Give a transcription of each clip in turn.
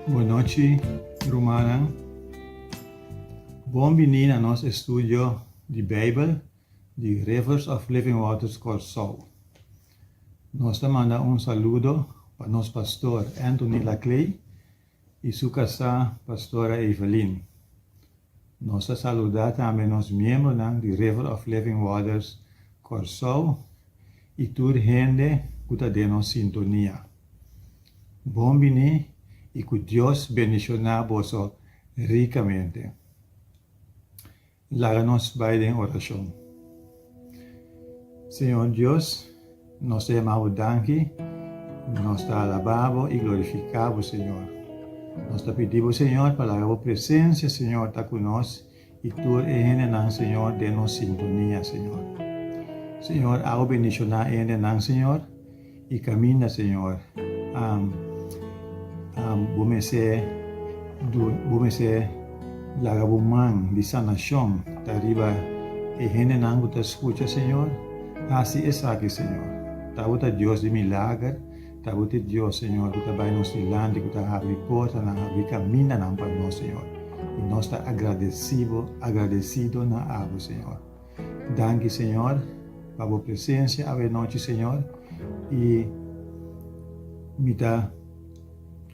Bon nochi, rumannan. Bon bini na nos estudio di Bijbel di Rivers of Living Waters Kòrsou. Nos ta manda un saludo pa nos pastor Anthony Laclay i su kasá Pastora Evelyn. Nos ta saludá tambe nos miembronan di River of Living Waters Kòrsou i tur hende ku ta den nos sintonia. Bon bini i ku Dios bendishoná boso rikamente. Laga nos bai den orashon. Señor Dios, nos ta yama Bo danki, nos ta alabá Bo i glorifiká Bo, Señor. Nos ta pidi Bo, Señor, pa laga Bo presensia, Señor, ta ku nos i tur e hendenan, Señor, den nos sintonia, Señor. Señor, abo bendishoná e hendenan, Señor, i kaminda, Señor. Bo mester bo mester laga bo man di sanashon ta riba e hendenan ku ta skucha, Señor. Hasi esaki, Señor. Ta bo ta Dios di milager, ta bo ta e Dios, Señor, ku ta bai nos dilanti, ku ta habri portanan, habri kamindanan pa nos, Señor. I nos ta agradesi bo, agradesido na abo, Señor. Danki Señor pa bo presencia awe nochi Señor y mi ta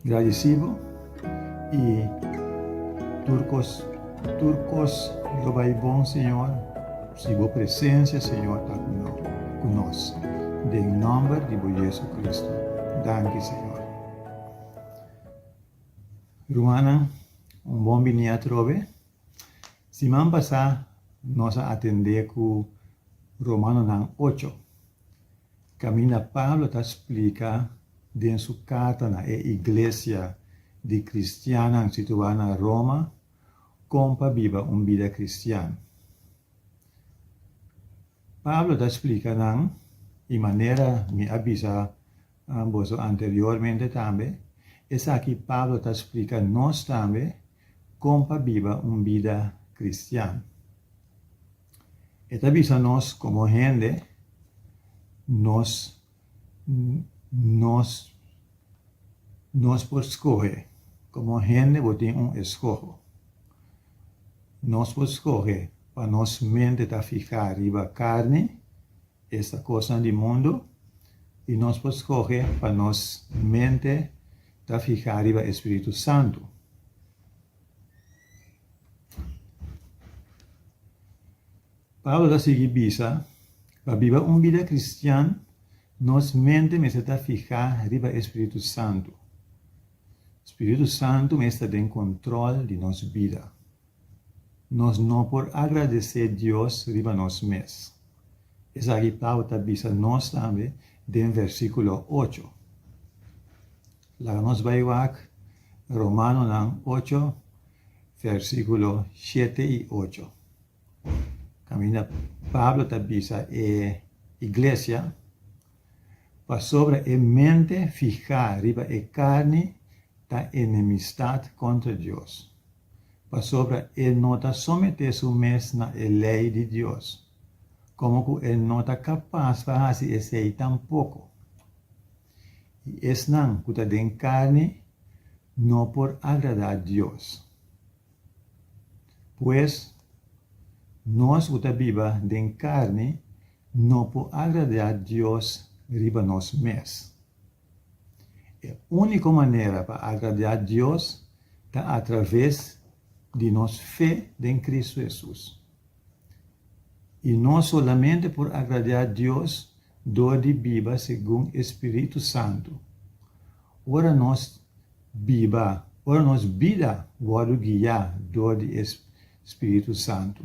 gradici bo y tur cos tur cos lo bay bon Señor si bo presencia Señor ta cu nos den nomber di bo Jesu Cristo danki Señor. Rumannan un bon bini atrobe. Siman pasá nos a atendé ku Romanonan ocho, kaminda Pablo ta splika den su karta na e iglesia di kristiannan situá na Roma kon pa biba un bida kristian. Pablo ta splika nan, i manera mi a bisa boso anteriormente tambe, esaki Pablo ta splika nos tambe kon pa biba un bida kristian. E ta bisa nos komo hende, nos nos nos por skohe. Komo hende bo tin un eskoho. Nos por skohe pa nos mente ta fihá riba karni, esta kosnan di mundu, i nos por skohe pa nos mente ta fihá riba e spiritu santu. Pablo ta sigui bisa, Pa biba un bida kristian, nos mente mester ta fihá riba e spiritu santu. Spiritu santu mester ta den kontrol di nos bida. Nos no por agradesé Dios riba nos mes. Esaki Pablo ta bisa nos tambe den versíkulo ocho. Laga nos bai wak Romanonan ocho, versíkulo shete i ocho. Kaminda Pablo ta bisa e iglesia, Pasobra e mente fihá riba e karni ta enemistat kontra Dios, pasobra e no ta someté su mes na e lei di Dios, komo ku e no ta kapas pa hasi esei tampoko. I esnan ku ta den karni no por agradá Dios. Pues, nos ku ta biba den karni no por agradá Dios riba nos mes. E úniko manera pa agradá Dios ta atraves di nos fe den Kristu Hesus. I nos solamente por agradá Dios dor di biba segun e spiritu santu. Ora nos. biba, ora nos bida wòrdu guiá dor di e Spiritu Santu.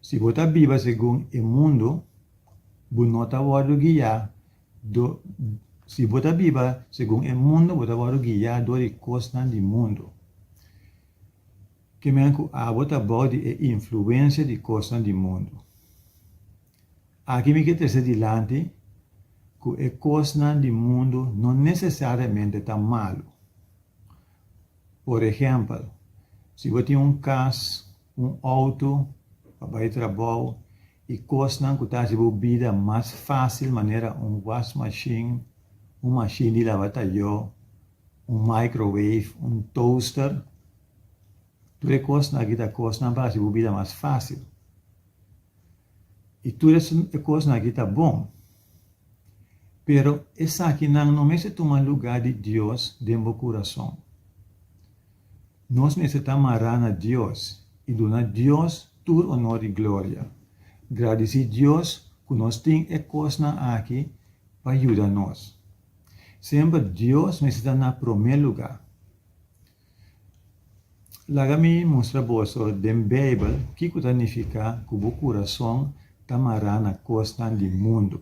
Si bo ta biba segun e mundu, bo no ta wòrdu guiá dor, si bo ta biba segun e mundu, bo ta wòrdu guiá dor di kosnan di mundu. Ke men ku abo ta bou di e influensia di kosnan di mundu. Aki mi ke trese dilanti ku e kosnan di mundu no nesesariamente ta malu. Por ehèmpel, si bo tin un kas, un outo pa bai trabou i kosnan ku ta hasi bo bida mas fásil manera un wasmashin, un mashin di laba tayó, un microwave, un toaster, tur e kosnan aki ta kosnan pa hasi bo bida mas fásil. I tur e kosnan aki ta bon. Pero esakinan no mester tuma lugá di Dios den bo kurason. Nos mester ta mará na Dios i duna Dios tur onor i gloria. Gradisí Dios ku nos tin e kosnan aki pa yuda nos. Semper Dios mester ta na promé lugá. Laga mi mustra boso den Beibel kiko ta nifiká ku bo kurason ta mará na kosnan di mundu.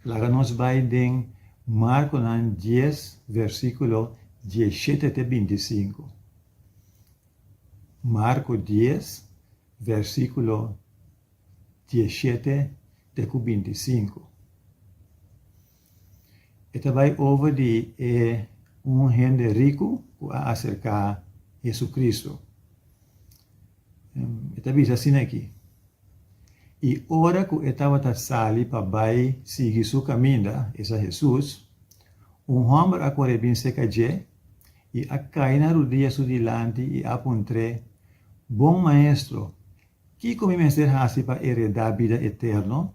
Laga nos bai den Markonan dies versíkulo dieshete te bintisinku. Marko dies versíkulo dieshete te ku bintisinku. E ta bai over di e un hende riku ku a aserká Jesucristo. E ta bisa asina aki, I ora ku e tabata sali pa bai sigui su kaminda, esa Hesus, un hòmber a kore bin serka dje i a kai na rudia su dilanti i a puntr'é, Bon Maestro, kiko mi mester hasi pa eredá bida eterno?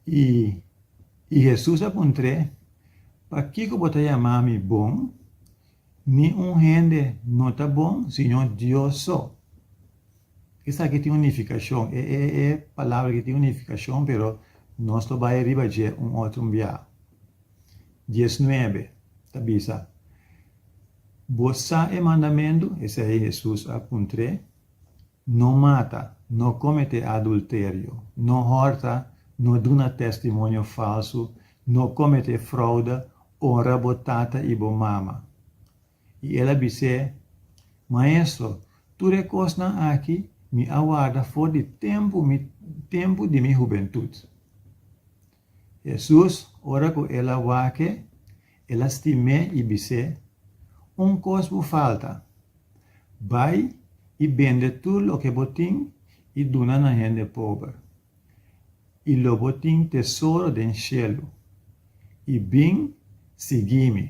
I i Hesus a puntr'é, Pakiko bo ta yama mi bon? Ni un hende no ta bon sino Dios so. Esaki tin un nifikashon, e e e palabra aki tin un nifikashon, pero nos lo bai riba dje un otro bia. Diesnuebe ta bisa, Bo sa e mandamentu? Esei Hesus a puntr'é. No mata, no kometé adulterio, no hòrta, no duna testimonio falsu, no kometé froude, onra bo tata i bo mama. I el a bis'é, Maestro, tur e kosnan aki mi a warda for di tempu mi tempu di mi hubentut. Hesus, ora ku el a wak-e, el a stim'é i bis'é, Un kos bo falta. Bai i bende tur loke bo tin i duna na hende pober, i lo bo tin tesoro den shelu. I bin sigui mi.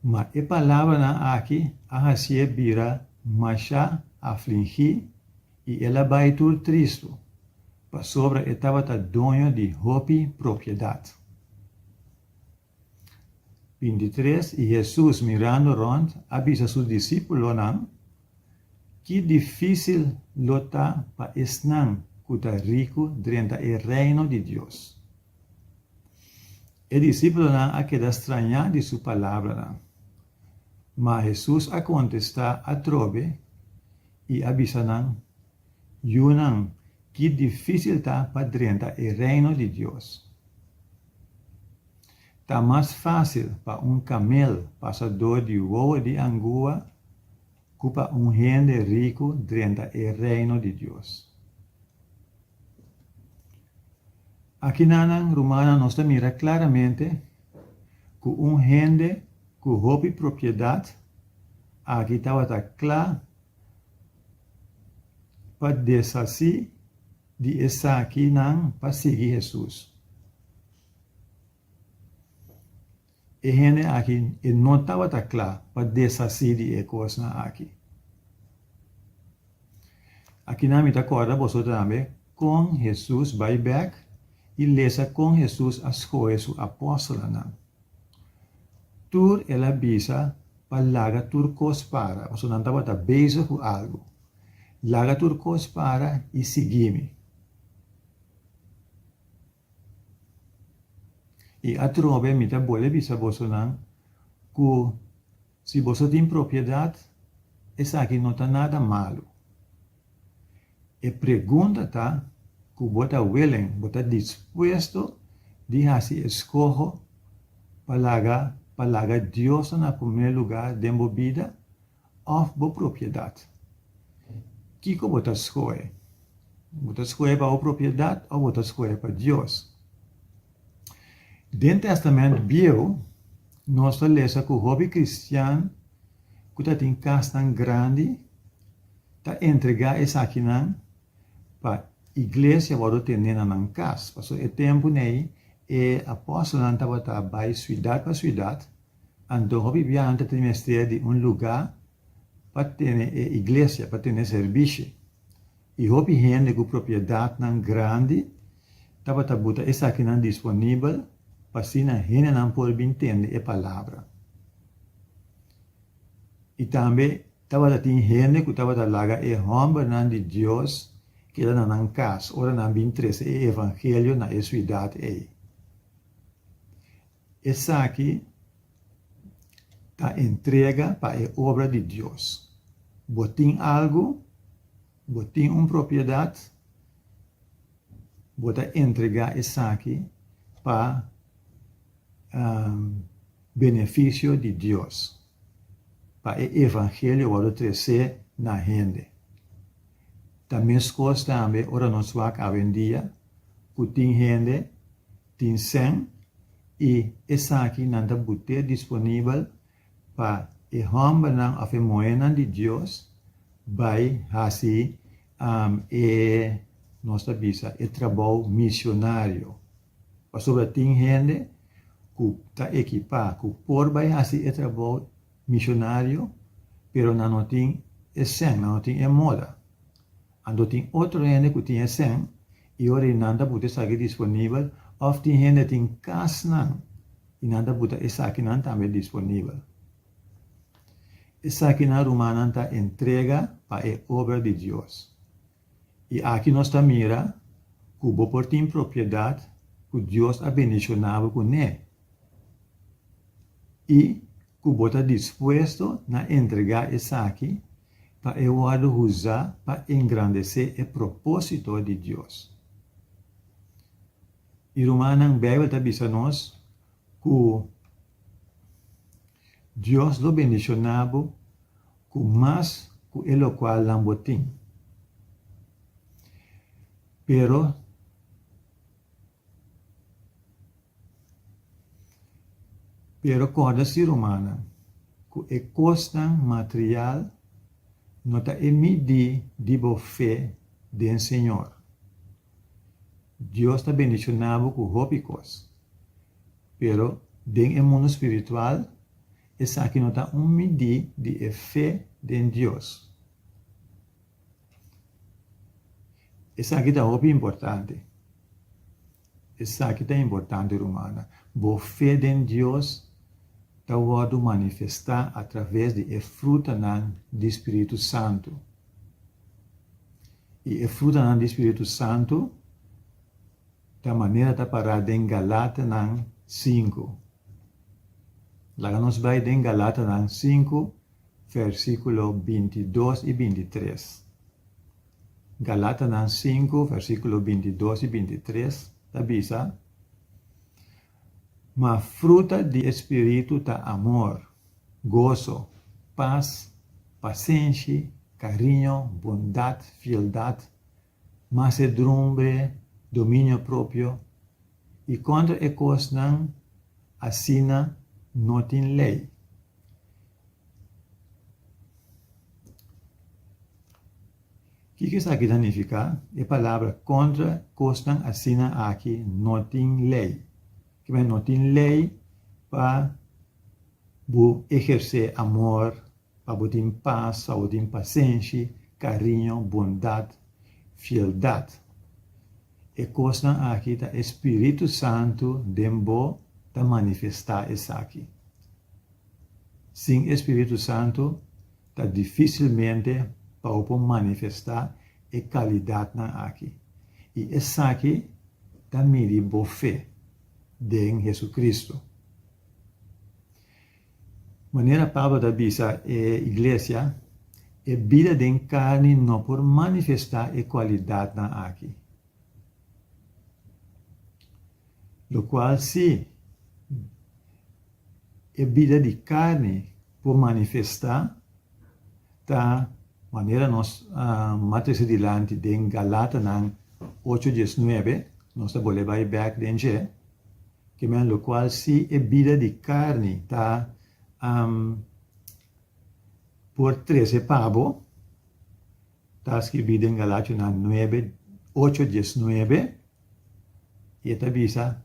Ma e palabranan aki a hasié bira masha aflingí i el a bai tur tristu, pasobra e tabata doño di hopi propiedat. Bintitres, I Hesus, mirando rònt, a bisa su disípulonan, Ki difísil lo ta pa esnan ku ta riku drenta e Reino di Dios! E disípulonan a keda strañá di su palabranan. Ma Hesus a kontestá atrobe i a bisa nan, Yunan, ki difísil ta pa drenta e Reino di Dios! Ta mas fásil pa un kamel pasa dor di wowo di angua ku pa un hende riku drenta e Reino di Dios. Akinanan, rumannan, nos ta mira klaramente ku un hende ku hopi propiedat aki tabata kla pa deshasí di esakinan pa sigui Hesus. E hende aki e no tabata kla pa deshasí di e kosnan aki. Akinan mi ta kòrda boso tambe kon Hesus bai bèk i lesa kon Hesus a skohe su apòstelnan. Tur el a bisa pa laga tur kos para, pasobra nan tabata bezig ku algu. Laga tur kos para i sigui mi. I atrobe mi ta bolbe bisa bosonan ku si boso tin propiedat, esaki no ta nada malu. E pregunta ta ku bo ta willing, bo ta dispuesto di hasi eskoho pa laga pa laga Dios ta na promé lugá den bo bida òf bo propiedat? Kiko bo ta skohe? Bo ta skohe pa bo propiedat òf bo ta skohe pa Dios? Den Tèstamènt Bieu nos ta lesa ku hopi kristian ku ta tin kasnan grandi ta entregá esakinan pa iglesia wòrdu tene na nan kas. Pasobra e tempu nei e apòstelnan tabata bai siudat pa siudat, anto hopi biaha nan ta tin mester di un lugá pa tene e iglesia, pa tene serbishi. I hopi hende ku propiedatnan grandi tabata buta esakinan disponibel pa asina hendenan por bin tende e palabra. I tambe tabata tin hende ku tabata laga e hòmbernan di Dios keda na nan kas ora nan bin trese e evangelio na e siudat ei. Esaki ta entrega pa e obra di Dios. Bo tin algu, bo tin un propiedat, bo ta entregá esaki pa benefisio di Dios, pa e evangelio wòrdu tresé na hende. Ta meskos tambe ora nos wak awendia ku tin hende tin sèn i esaki nan ta but'é disponibel pa e hòmbernan òf e muhénan di Dios bai hasi e, nos ta bisa, e trabou misionario. Pasobra tin hende ku ta ekipá, ku por bai hasi e trabou misionario, pero nan no tin e sèn, nan no tin e moda. Anto tin otro hende ku tin e sèn i ora i nan ta buta esaki disponibel òf tin hende tin kasnan i nan ta buta esakinan tambe disponibel. Esakinan rumannan ta entrega pa e obra di Dios. I aki nos ta mira ku bo por tin propiedat ku Dios a bendishoná bo kuné i ku bo ta dispuesto na entregá esaki pa e wòrdu usá pa engrandesé e propósito di Dios. I rumannan, Beibel ta bisa nos ku Dios lo bendishoná bo ku mas ku e lokualnan bo tin. Pero Pero kòrda si rumannan, ku e kosnan material no ta e midí di bo fe den Señor. Dios ta bendishoná bo ku hopi kos, pero den e mundu spiritual esaki no ta un midí di e fe den Dios. Esaki ta hopi importante. Esaki ta importante rumannan. Bo fe den Dios ta wòrdu manifestá atraves di e frutanan di Spiritu Santu. I e frutanan di Spiritu Santu ta manera ta pará den Galatanan sinku. Laga nos bai den Galatanan sinku versíkulo bintidos i bintitres. Galatanan sinku, versíkulo bintidos i bintitres ta bisa, Ma fruta di e spiritu ta amor, goso, pas, pasenshi, kariño, bondat, fieldat, masedrumbre, dominio propio, i kontra e kosnan asina no tin lei. Kiko esaki ta nifiká? E palabra kontra kosnan asina aki no tin lei. Kiba no tin lei pa bo ehersé amor, pa bo tin pas, pa bo tin pasenshi, kariño, bondat, fieldat. E kosnan aki ta e spiritu santu den bo ta manifestá esaki. Sin e spiritu santu ta difísilmente pa bo por manifestá e kalidatnan aki. I esaki ta midi bo fe. den Jesucristo. Manera Pablo ta bisa e iglesia, e bida den karni no por manifestá e kualidatnan aki. Lokual si e bida di karni por manifestá ta manera nos a trese dilanti den Galatanan ocho diesnuebe, nos ta bolbe bai bèk den dje, ke men lokual si e bida di karni ta por trese pa bo, Ta skibí den Galationan nuebe, ocho, diesnuebe, i e ta bisa,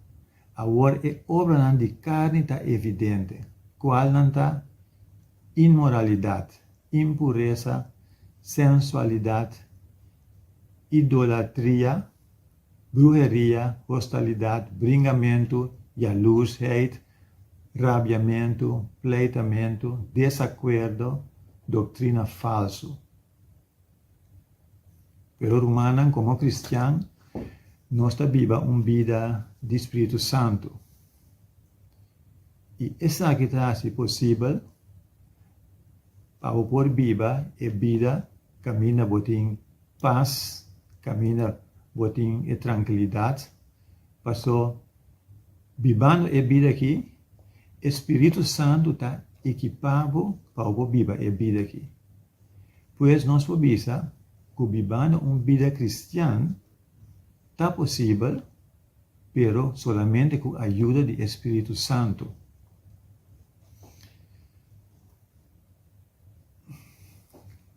Awor e obranan di karni ta evidente, kualnan ta, inmoralidat, impuresa, sensualidat, idolatria, bruheria, hostalidat, bringamentu, yalursheid, rabiamentu, pleitamentu, desakuerdo, doktrina falsu. Pero rumannan, komo kristian, nos ta biba un bida di spiritu santu. I esaki ta hasi posibel pa bo por biba e bida kaminda bo tin pas, kaminda bo tin e trankilidat. Paso bibando e bida aki, e spiritu santu ta ekipá bo pa bo por biba e bida aki. Pues nos por bisa ku bibando un bida kristian ta posibel, pero solamente ku ayuda di e spiritu santu.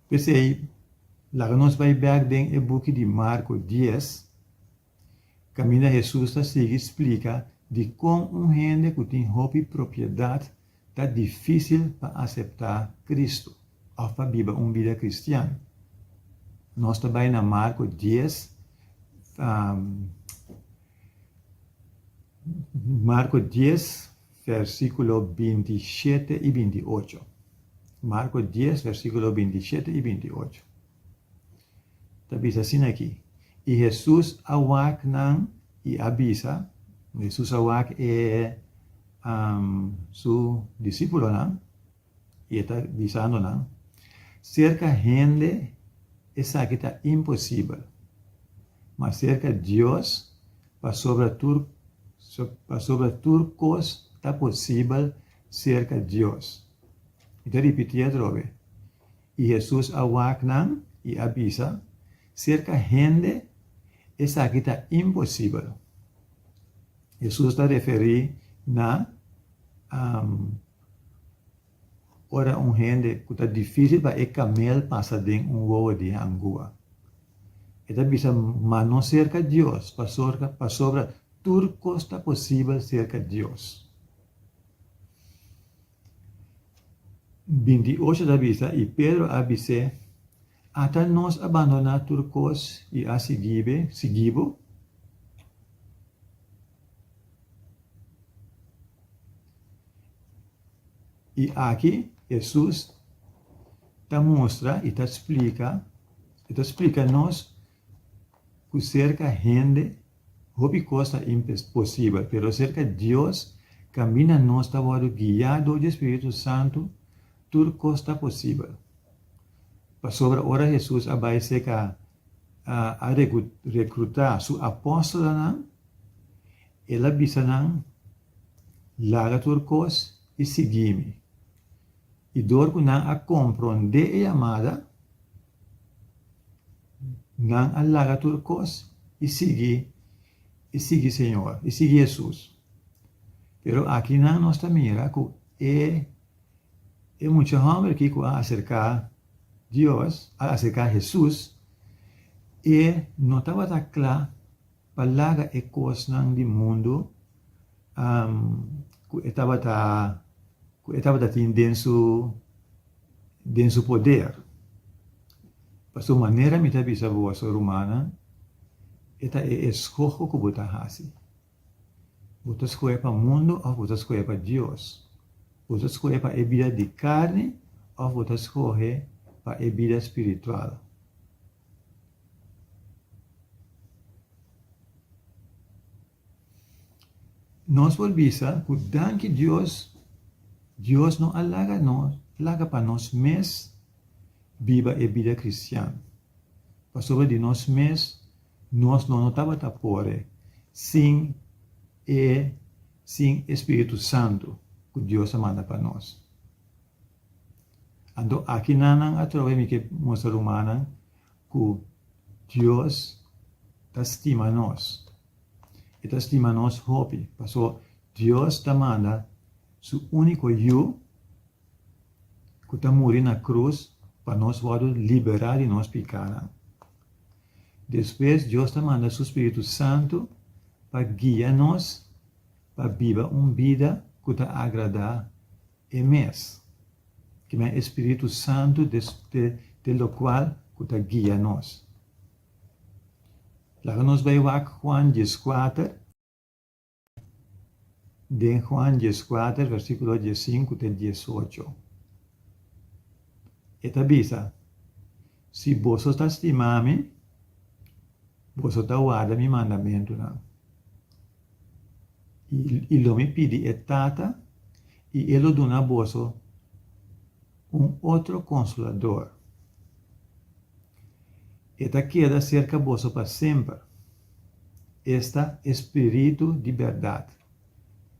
P'esei, laga nos bai bèk den e buki di Marko dies, kaminda Hesus ta sigui splika dikon un hende ku tin hopi propiedat ta difísil pa aseptá Kristu òf pa biba un bida kristian. Nos ta bai na Marko dies, Marko dies, versíkulo 27 i 28. Marko dies, versíkulo 27 i 28. Ta bisa asina aki, I Hesus a wak nan i a bisa, Hesus a wak e su disípulonan, i e ta bisando nan, Serka hende esaki ta imposibel, ma serka Dios pasobra tur pasobra tur kos ta posibel serka Dios. Mi ta ripití atrobe, I Hesus a wak nan i a bisa, Serka hende esaki ta imposibel. Hesus ta referí na ora un hende ku ta difísil pa e kamel pasa den un wowo di angua. E ta bisa, Ma no serka Dios, pasobra tur kos ta posibel serka Dios. 28 ta bisa, I Pedro a bis'é, Ata nos a bandoná tur kos i a siguibe, sigui bo? I aki Hesus ta mustra i ta splika, e ta splika nos ku serka hende Hopi kos ta imposibel, pero serka Dios, kaminda nos ta wòrdu guiá dor di e Spiritu Santu, tur kos ta posibel. Pasobra ora Hesus a bai serka a rekrutá su apòstelnan, el a bisa nan, Laga tur kos i sigui mi. I dor ku nan a komprondé e yamada, Nan a laga tur kos i sigui i sigui Señor, i sigui Hesus. Pero akinan nos ta mira ku e e mucha hòmber aki ku a aserká Dios, a aserká Hesus, e no tabata kla pa laga e kosnan di mundu ku e tabata ku e tabata tin den su den su poder. Pasobra manera mi ta bisa boso, rumannan, e ta e eskoho ku bo ta hasi. Bo ta skohe pa mundu òf bo ta skohe pa Dios? Bo ta skohe pa e bida di karni òf bo ta skohe pa e bida spiritual? Nos por bisa ku danki Dios, Dios no a laga nos laga pa nos mes biba e bida kristian. Pasobra di nos mes nos lo no tabata pore sin e sin e Spiritu Santu ku Dios a manda pa nos. Anto aki nan atrobe mi ke mustra rumannan ku Dios ta stima nos. E ta stima nos hopi, paso Dios ta manda su úniko Yu ku ta muri na krus pa nos wòrdu liberá di nos pikánan. Despues Dios ta manda su spiritu santu pa guia nos pa biba un bida ku ta agradá e mes. Kimen e spiritu santu te lokual ku ta guia nos. Laga nos bai wak Juan dieskuater. Den Juan dieskuater versíkulo diesinku te diesocho, e ta bisa, Si boso ta stima mi, boso ta warda mi mandamentunan. I lo mi pidi e Tata, i e lo duna boso un otro Konsolador. E ta keda serka boso pa semper. Esta e Spiritu di bèrdat,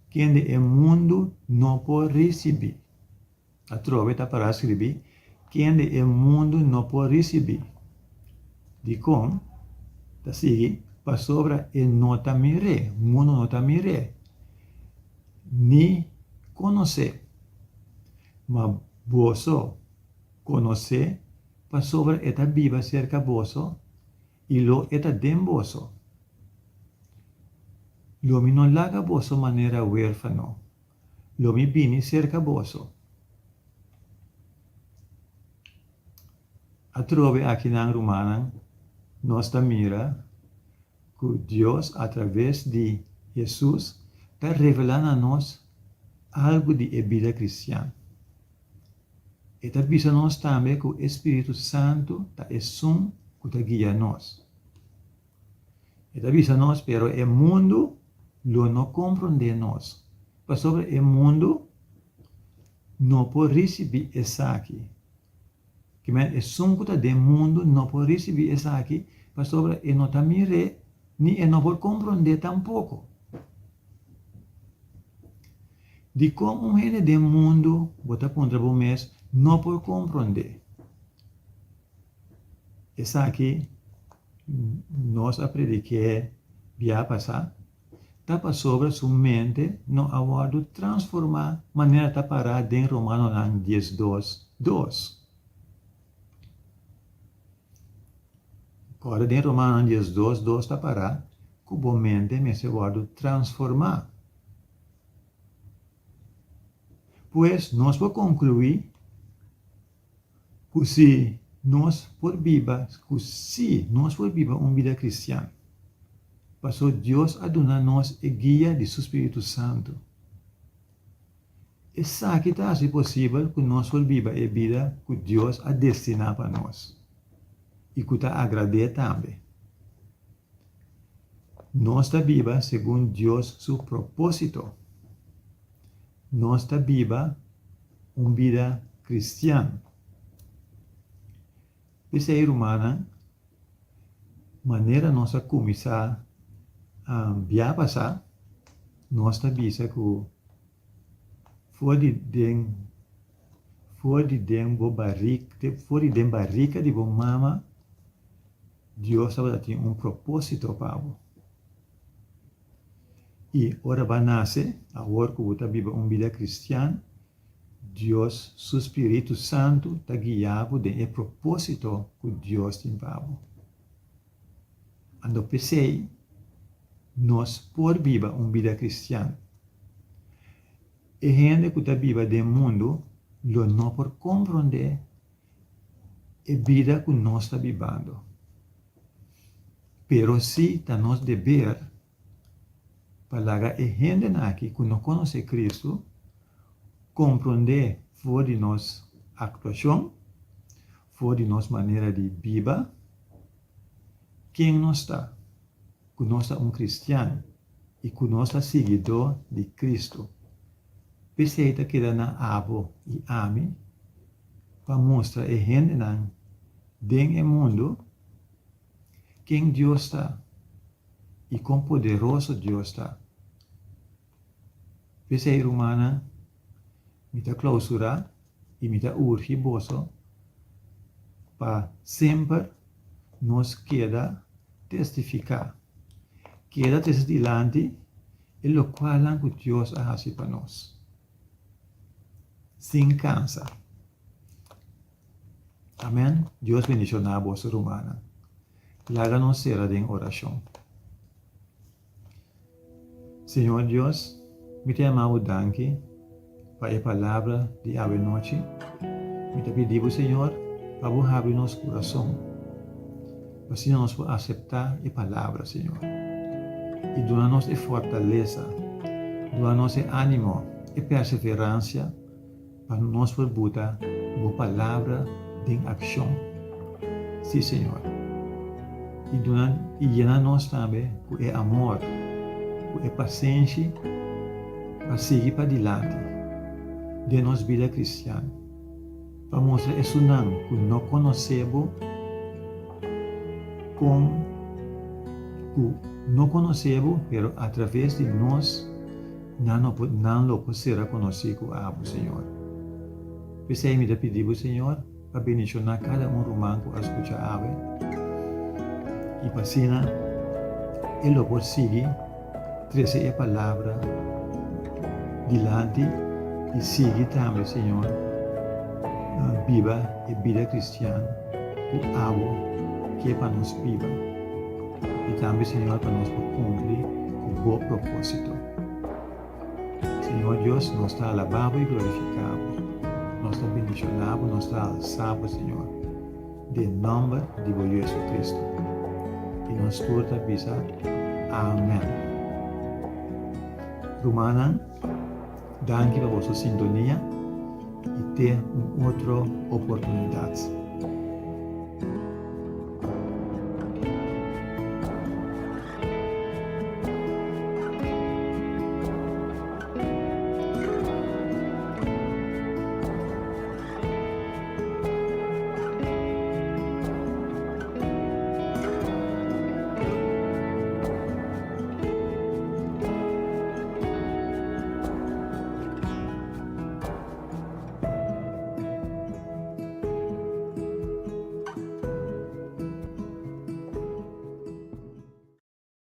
kende e mundu no por risibí. Atrobe ta pará skribí, kende e mundu no por risibí. Dikon? Ta sigui, Pasobra e no ta mir'é, mundu no ta mir'é, ni konos'é. Ma boso konos'é, pasobra e ta biba serka boso i lo e ta den boso. Lo mi no laga boso manera huérfano, lo mi bini serka boso. Atrobe akinan, rumannan, nos ta mira ku Dios atraves di Hesus ta revelá na nos algu di e bida kristian. E ta bisa nos tambe ku e spiritu santu ta esun ku ta guia nos. E ta bisa nos, pero e mundu lo no komprondé nos, pasobra e mundu no por risibí esaki. Kimen esun ku ta den mundu no por risibí esaki, pasobra e no ta mir'é ni e no por komprondé tampoko. Dikon un hende den mundu, bo ta puntra bo mes, no por komprondé? Esaki nos a predik'é bia pasá, ta pasobra su mente no a wòrdu transformá manera ta pará den Romanonan diesdos, dos. Kòrda den Romanonan diesdos, dos ta pará ku bo mente mester wòrdu transformá. Pues nos por konkluí ku si nos por biba ku si nos por biba un bida kristian, paso Dios a duna nos e guia di su spiritu santu. Esaki ta hasi posibel ku nos por biba e bida ku Dios a destiná pa nos i ku ta agrad'é tambe. Nos ta biba segun Dios su propósito. Nos ta biba un bida kristian. P'esei, rumannan, manera nos a kuminsá bia pasá, nos ta bisa ku for di den for di den bo barik for di den barika di bo mama, Dios tabata tin un propósito pa bo. I ora bo a nase, awor ku bo ta biba un bida kristian, Dios su spiritu santu ta guia bo den e propósito ku Dios tin pa bo. Anto p'esei nos por biba un bida kristian. E hende ku ta biba den mundu lo no por komprondé e bida ku nos ta bibando. Pero sí ta nos deber pa laga e hendenan aki ku no konosé Kristu komprondé for di nos aktuashon, for di nos manera di biba, ken nos ta, ku nos ta un kristian. i ku nos ta siguidó di Kristu. P'esei ta keda na abo i ami pa mustra e hendenan den e mundu ken Dios ta i kon poderoso Dios ta. P'esei, rumannan, mi ta klousurá i mi ta urgi boso pa semper nos keda testifiká, keda trese dilanti e lokualnan ku Dios a hasi pa nos, sin kansa. Amèn. Dios bendishoná boso, rumannan. Laga nos sera den orashon. Señor Dios, mi ta yama Bo danki pa e palabra di awe nochi. Mi ta pidi Bo, Señor, pa Bo habri nos kurason, pa asina nos por aseptá e palabra, Señor. I duna nos e fortalesa, duna nos e ánimo, e perseveransia, Pa nos por buta Bo palabra den akshon. Sí, Señor. I duna i yena nos tambe ku e amor, ku e pasenshi pa sigui padilanti den nos bida kristian, pa mustra esunnan ku no konosé Bo kon ku no konosé Bo, pero atraves di nos Nan no por, nan lo por sera konosí ku abo, Señor. P'esei mi ta pidi bo, Señor, pa bendishoná kada un ruman ku a skucha awe, i pa asina e lo por sigui trese e palabra dilanti i sigui tambe, Señor, biba e bida kristian ku abo ke pa nos biba. I tambe, Señor, pa nos por cumpli cu Bo propósito. Señor Dios, nos ta alabá Bo i glorificá Bo. Nos ta bendicioná Bo, nos ta alzá Bo, Señor, den nomber di Bo Yu Jesucristo. I nos tur ta bisa, Amen. Rumannan, danki pa boso sintonia i te un otro oportunidad.